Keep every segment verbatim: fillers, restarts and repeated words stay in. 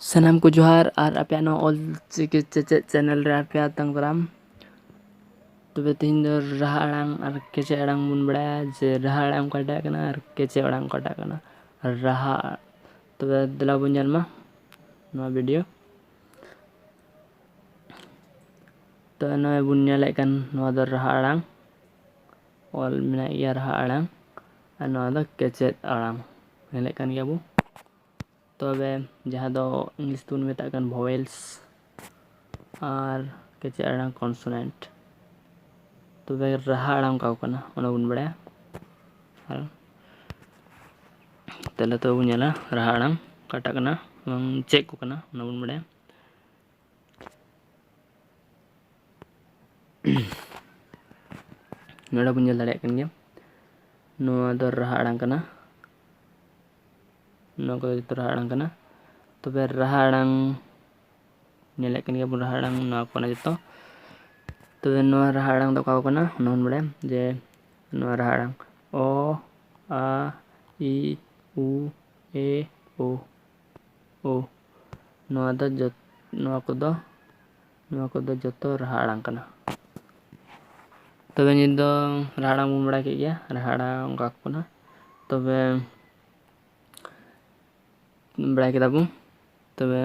ᱥᱟᱱᱟᱢ ᱠᱚ ᱡᱚᱦᱟᱨ ᱟᱨ ᱟᱯᱮᱭᱟᱜ ᱱᱚᱣᱟ ᱚᱞ ᱪᱤᱠᱤ ᱪᱮᱪᱮᱫ ᱪᱮᱱᱮᱞ ᱨᱮ ᱟᱯᱮᱭᱟᱜ ᱟᱛᱟᱝ ᱫᱟᱨᱟᱢ᱾ ᱛᱚᱵᱮ ᱛᱮᱦᱮᱧ ᱫᱚ ᱨᱟᱦᱟ ᱟᱲᱟᱝ ᱟᱨ ᱠᱮᱪᱮᱫ ᱟᱲᱟᱝ ᱵᱚᱱ ᱵᱟᱲᱟᱭᱟ ᱡᱮ ᱨᱟᱦᱟ ᱟᱲᱟᱝ ᱚᱠᱟᱴᱟᱜ ᱠᱟᱱᱟ ᱟᱨ ᱠᱮᱪᱮᱫ ᱟᱲᱟᱝ ᱚᱠᱟᱴᱟᱜ ᱠᱟᱱᱟ᱾ ᱨᱟᱦᱟ, ᱛᱚᱵᱮ ᱫᱮᱞᱟ ᱵᱚᱱ ᱧᱮᱞ ᱢᱟ ᱱᱚᱣᱟ ᱵᱷᱤᱰᱤᱭᱳ᱾ ᱛᱚ ᱱᱚᱜᱼᱚᱭ ᱵᱚᱱ ᱧᱮᱞᱮᱫ ᱠᱟᱱ ᱱᱚᱣᱟ ᱫᱚ ᱨᱟᱦᱟ ᱟᱲᱟᱝ, ᱚᱞ ᱢᱮᱱᱟᱜ ᱜᱮᱭᱟ ᱨᱟᱦᱟ ᱟᱲᱟᱝ, ᱟᱨ ᱱᱚᱣᱟ ᱫᱚ ᱠᱮᱪᱮᱫ ᱟᱲᱟᱝ ᱧᱮᱞᱮᱫ ᱠᱟᱱ ᱜᱮᱭᱟ ᱵᱚ᱾ ᱛᱚᱵᱮ ᱡᱟᱦᱟᱸ ᱫᱚ ᱤᱝᱞᱤᱥ ᱛᱮᱵᱚᱱ ᱢᱮᱛᱟᱜ ᱠᱟᱱ ᱵᱷᱚᱣᱮᱞᱥ ᱟᱨ ᱠᱮᱪᱮᱫ ᱟᱲᱟᱝ ᱠᱚᱱᱥᱚᱱᱮᱱᱴ᱾ ᱛᱚᱵᱮ ᱨᱟᱦᱟ ᱟᱲᱟᱝ ᱚᱠᱟ ᱠᱚ ᱠᱟᱱᱟ ᱚᱱᱟ ᱵᱚᱱ ᱵᱟᱲᱟᱭᱟ᱾ ᱟᱨ ᱛᱟᱦᱞᱮ ᱛᱚᱵᱮ ᱵᱚᱱ ᱧᱮᱞᱟ ᱨᱟᱦᱟ ᱟᱲᱟᱝ ᱚᱠᱟᱴᱟᱜ ᱠᱟᱱᱟ ᱵᱟᱝ ᱪᱮᱫ ᱠᱚ ᱠᱟᱱᱟ ᱚᱱᱟ ᱵᱚᱱ ᱵᱟᱲᱟᱭᱟ᱾ ᱱᱚᱰᱮ ᱵᱚᱱ ᱧᱮᱞ ᱫᱟᱲᱮᱭᱟᱜ ᱠᱟᱱ ᱜᱮᱭᱟ, ᱱᱚᱣᱟ ᱫᱚ ᱨᱟᱦᱟ ᱟᱲᱟᱝ ᱠᱟᱱᱟ, ᱱᱚᱣᱟ ᱠᱚᱫᱚ ᱡᱚᱛᱚ ᱨᱟᱦᱟ ᱟᱲᱟᱝ ᱠᱟᱱᱟ᱾ ᱛᱚᱵᱮ ᱨᱟᱦᱟ ᱟᱲᱟᱝ ᱧᱮᱞᱮᱫ ᱠᱟᱱ ᱜᱮᱭᱟ ᱵᱚᱱ, ᱨᱟᱦᱟ ᱟᱲᱟᱝ ᱱᱚᱣᱟ ᱠᱚ ᱠᱟᱱᱟ ᱡᱚᱛᱚ᱾ ᱛᱚᱵᱮ ᱱᱚᱣᱟ ᱨᱟᱦᱟ ᱟᱲᱟᱝ ᱫᱚ ᱚᱠᱟ ᱠᱚ ᱠᱟᱱᱟ ᱚᱱᱟ ᱵᱚᱱ ᱵᱟᱲᱟᱭᱟ ᱡᱮ ᱱᱚᱣᱟ ᱨᱟᱦᱟ ᱟᱲᱟᱝ ᱚ, ᱟ, ᱤ, ᱩ, ᱮ, ᱳ, ᱳ᱾ ᱱᱚᱣᱟ ᱫᱚ ᱡᱚᱛ-, ᱱᱚᱣᱟ ᱠᱚᱫᱚ, ᱱᱚᱣᱟ ᱠᱚᱫᱚ ᱡᱚᱛᱚ ᱨᱟᱦᱟ ᱟᱲᱟᱝ ᱠᱟᱱᱟ᱾ ᱛᱚᱵᱮ ᱱᱤᱛ ᱫᱚ ᱨᱟᱦᱟ ᱟᱲᱟᱝ ᱵᱚᱱ ᱵᱟᱲᱟᱭ ᱠᱮᱫ ᱜᱮᱭᱟ, ᱨᱟᱦᱟ ᱟᱲᱟᱝ ᱚᱱᱠᱟ ᱠᱚ ᱠᱟᱱᱟ᱾ ᱛᱚᱵᱮ ᱵᱟᱲᱟᱭ ᱠᱮᱫᱟ ᱵᱚᱱ᱾ ᱛᱚᱵᱮ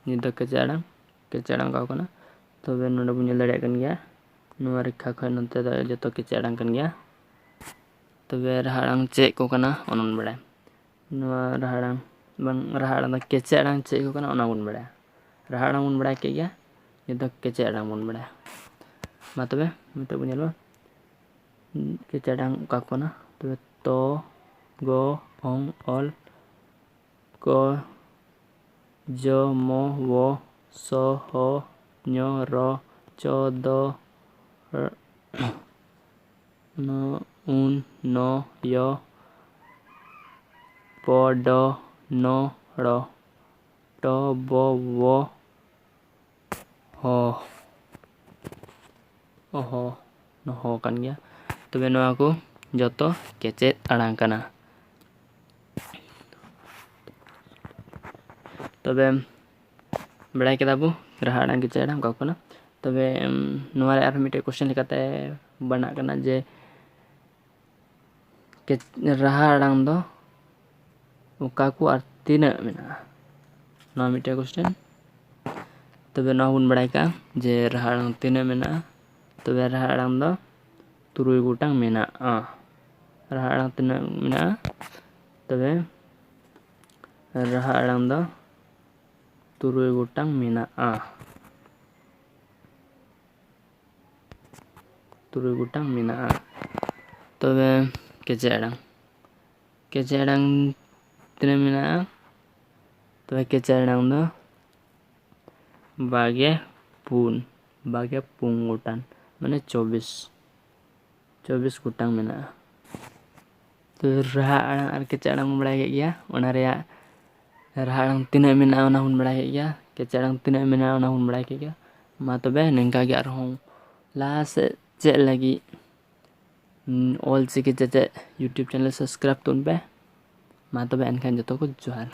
ᱱᱤᱛ ᱫᱚ ᱠᱮᱪᱮᱫ ᱟᱲᱟᱝ, ᱠᱮᱪᱮᱫ ᱟᱲᱟᱝ ᱚᱠᱟ ᱠᱟᱱᱟ? ᱛᱚᱵᱮ ᱱᱚᱰᱮ ᱵᱚᱱ ᱧᱮᱞ ᱫᱟᱲᱮᱭᱟᱜ ᱠᱟᱱ ᱜᱮᱭᱟ, ᱱᱚᱣᱟ ᱨᱮᱠᱷᱟ ᱠᱷᱚᱱ ᱱᱚᱛᱮ ᱫᱚ ᱡᱚᱛᱚ ᱠᱮᱪᱮᱫ ᱟᱲᱟᱝ ᱠᱟᱱ ᱜᱮᱭᱟ᱾ ᱛᱚᱵᱮ ᱨᱟᱦᱟ ᱟᱲᱟᱝ ᱪᱮᱫ ᱠᱚ ᱠᱟᱱᱟ ᱚᱱᱟ ᱵᱚᱱ ᱵᱟᱲᱟᱭᱟ᱾ ᱱᱚᱣᱟ ᱨᱟᱦᱟ ᱟᱲᱟᱝ, ᱵᱟᱝ, ᱨᱟᱦᱟ ᱟᱲᱟᱝ ᱫᱚ ᱠᱮᱪᱮᱫ ᱟᱲᱟᱝ ᱪᱮᱫ ᱠᱚ ᱠᱟᱱᱟ ᱚᱱᱟ ᱵᱚᱱ ᱵᱟᱲᱟᱭᱟ᱾ ᱨᱟᱦᱟ ᱟᱲᱟᱝ ᱵᱚᱱ ᱵᱟᱲᱟᱭ ᱠᱮᱫ ᱜᱮᱭᱟ, ᱱᱤᱛ ᱫᱚ ᱠᱮᱪᱮᱫ ᱟᱲᱟᱝ ᱵᱚᱱ ᱵᱟᱲᱟᱭᱟ᱾ ᱢᱟ ᱛᱚᱵᱮ ᱱᱤᱛᱚᱜ ᱵᱚᱱ ᱧᱮᱞᱟ ᱠᱮᱪᱮᱫ ᱟᱲᱟᱝ ᱚᱠᱟ ᱠᱚ ᱠᱟᱱᱟ᱾ ᱛᱚᱵᱮ ᱛᱚ, ᱜᱚ, ᱚᱝ, ᱚᱞ, ᱠᱚ, ᱡᱚ, ᱢᱚ, ᱣᱚ, ᱥᱚ, ᱦᱚ, ᱧᱚ, ᱨᱚ, ᱪᱚ, ᱫᱚ, ᱨ-, ᱱᱚ, ᱩᱱ, ᱱᱚ, ᱭᱚ, ᱯᱚ, ᱰᱚ, ᱱᱚ, ᱲᱚ, ᱴᱚ, ᱵᱚ, ᱣᱚ, ᱦᱚ᱾ ᱚᱦᱚ, ᱱᱚᱣᱟ ᱦᱚ ᱠᱟᱱ ᱜᱮᱭᱟ᱾ ᱛᱚᱵᱮ ᱱᱚᱣᱟ ᱠᱚ ᱡᱚᱛᱚ ᱠᱮᱪᱮᱫ ᱟᱲᱟᱝ ᱠᱟᱱᱟ᱾ ᱛᱚᱵᱮ ᱵᱟᱲᱟᱭ ᱠᱮᱫᱟ ᱵᱚ ᱨᱟᱦᱟ ᱟᱲᱟᱝ ᱠᱮᱪᱮᱫ ᱟᱲᱟᱝ ᱚᱠᱟ ᱠᱚ ᱠᱟᱱᱟ᱾ ᱛᱚᱵᱮ ᱱᱚᱣᱟ ᱨᱮ ᱟᱨᱦᱚᱸ ᱢᱤᱫᱴᱮᱡ ᱠᱚᱥᱪᱮᱱ ᱞᱮᱠᱟᱛᱮ ᱵᱮᱱᱟᱜ ᱠᱟᱱᱟ ᱡᱮ ᱨᱟᱦᱟ ᱟᱲᱟᱝ ᱫᱚ ᱚᱠᱟ ᱠᱚ ᱟᱨ ᱛᱤᱱᱟᱹᱜ ᱢᱮᱱᱟᱜᱼᱟ? ᱱᱚᱣᱟ ᱢᱤᱫᱴᱮᱡ ᱠᱚᱥᱪᱮᱱ᱾ ᱛᱚᱵᱮ ᱱᱚᱣᱟ ᱵᱚᱱ ᱵᱟᱲᱟᱭ ᱠᱟᱜᱼᱟ ᱡᱮ ᱨᱟᱦᱟ ᱟᱲᱟᱝ ᱛᱤᱱᱟᱹᱜ ᱢᱮᱱᱟᱜᱼᱟ᱾ ᱛᱚᱵᱮ ᱨᱟᱦᱟ ᱟᱲᱟᱝ ᱫᱚ ᱛᱩᱨᱩᱭ ᱜᱚᱴᱟᱝ ᱢᱮᱱᱟᱜᱼᱟ᱾ ᱨᱟᱦᱟ ᱟᱲᱟᱝ ᱛᱤᱱᱟᱹᱜ ᱢᱮᱱᱟᱜᱼᱟ? ᱛᱚᱵᱮ ᱨᱟᱦᱟ ᱟᱲᱟᱝ ᱫᱚ ᱛᱩᱨᱩᱭ ᱜᱚᱴᱟᱝ ᱢᱮᱱᱟᱜᱼᱟ᱾ ᱛᱩᱨᱩᱭ ᱜᱚᱴᱟᱝ ᱢᱮᱱᱟᱜᱼᱟ᱾ ᱛᱚᱵᱮ ᱠᱮᱪᱮᱫ ᱟᱲᱟᱝ, ᱠᱮᱪᱮᱫ ᱟᱲᱟᱝ ᱛᱤᱱᱟᱹᱜ ᱢᱮᱱᱟᱜᱼᱟ? ᱛᱚᱵᱮ ᱠᱮᱪᱮᱫ ᱟᱲᱟᱝ ᱫᱚ ᱵᱟᱜᱮ ᱯᱩᱱ, ᱵᱟᱜᱮ ᱯᱩᱱ ᱜᱚᱴᱟᱝ, ᱢᱟᱱᱮ ᱪᱚᱵᱵᱤᱥ, ᱪᱚᱵᱵᱤᱥ ᱜᱚᱴᱟᱝ ᱢᱮᱱᱟᱜᱼᱟ᱾ ᱛᱚ ᱨᱟᱦᱟ ᱟᱲᱟᱝ ᱟᱨ ᱠᱮᱪᱮᱫ ᱟᱲᱟᱝ ᱵᱚᱱ ᱵᱟᱲᱟᱭ ᱠᱮᱫ ᱜᱮᱭᱟ, ᱚᱱᱟ ᱨᱮᱭᱟᱜ ᱨᱟᱦᱟ ᱟᱲᱟᱝ ᱛᱤᱱᱟᱹᱜ ᱢᱮᱱᱟᱜᱼᱟ ᱚᱱᱟ ᱦᱚᱸᱵᱚᱱ ᱵᱟᱲᱟᱭ ᱠᱮᱫ ᱜᱮᱭᱟ, ᱠᱮᱪᱮᱫ ᱟᱲᱟᱝ ᱛᱤᱱᱟᱹᱜ ᱢᱮᱱᱟᱜᱼᱟ ᱚᱱᱟ ᱦᱚᱸᱵᱚᱱ ᱵᱟᱲᱟᱭ ᱠᱮᱫ ᱜᱮᱭᱟ᱾ ᱢᱟ ᱛᱚᱵᱮ ᱱᱤᱝᱠᱟ ᱜᱮ ᱟᱨᱦᱚᱸ ᱞᱟᱦᱟ ᱥᱮᱫ ᱪᱮᱫ ᱞᱟᱹᱜᱤᱫ ᱚᱞ ᱪᱤᱠᱤ ᱪᱮᱪᱮᱫ YouTube channel subscribe ᱛᱟᱵᱚᱱ ᱯᱮ᱾ ᱢᱟ ᱛᱚᱵᱮ ᱮᱱᱠᱷᱟᱱ ᱡᱚᱛᱚ ᱠᱚ ᱡᱚᱦᱟᱨ᱾